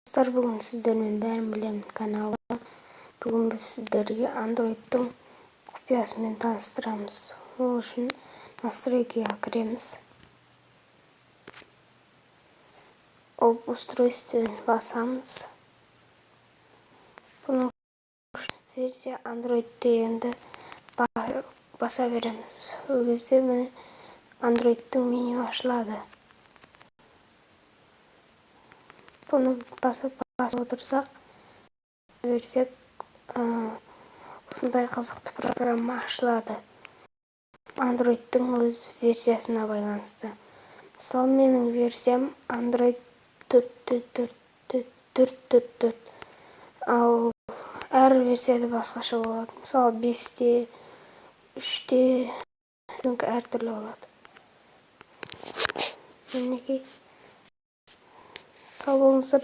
Достар, бүгін сіздермен «Бәрін білемін» каналы. Бүгін біз сіздерге Андроидтың құпиясымен таныстырамыз. Ол үшін настройкаға кіреміз, «Об устройстве» басамыз. Бұның «Версия Android» дегенді баса береміз. Ол кезде, міне, Андроидтың меню ашылады. Бұны басып басып отырсақ берсек, осындай қызықты программа ашылады. Андроидтың өз версиясына байланысты. Мысалы, менің версиям Android 4.4.4.4, ал әр версияда басқаша болады. Мысалы, 5-те, 3-те әртүрлі болады. Мінекей, сау болыңыздар.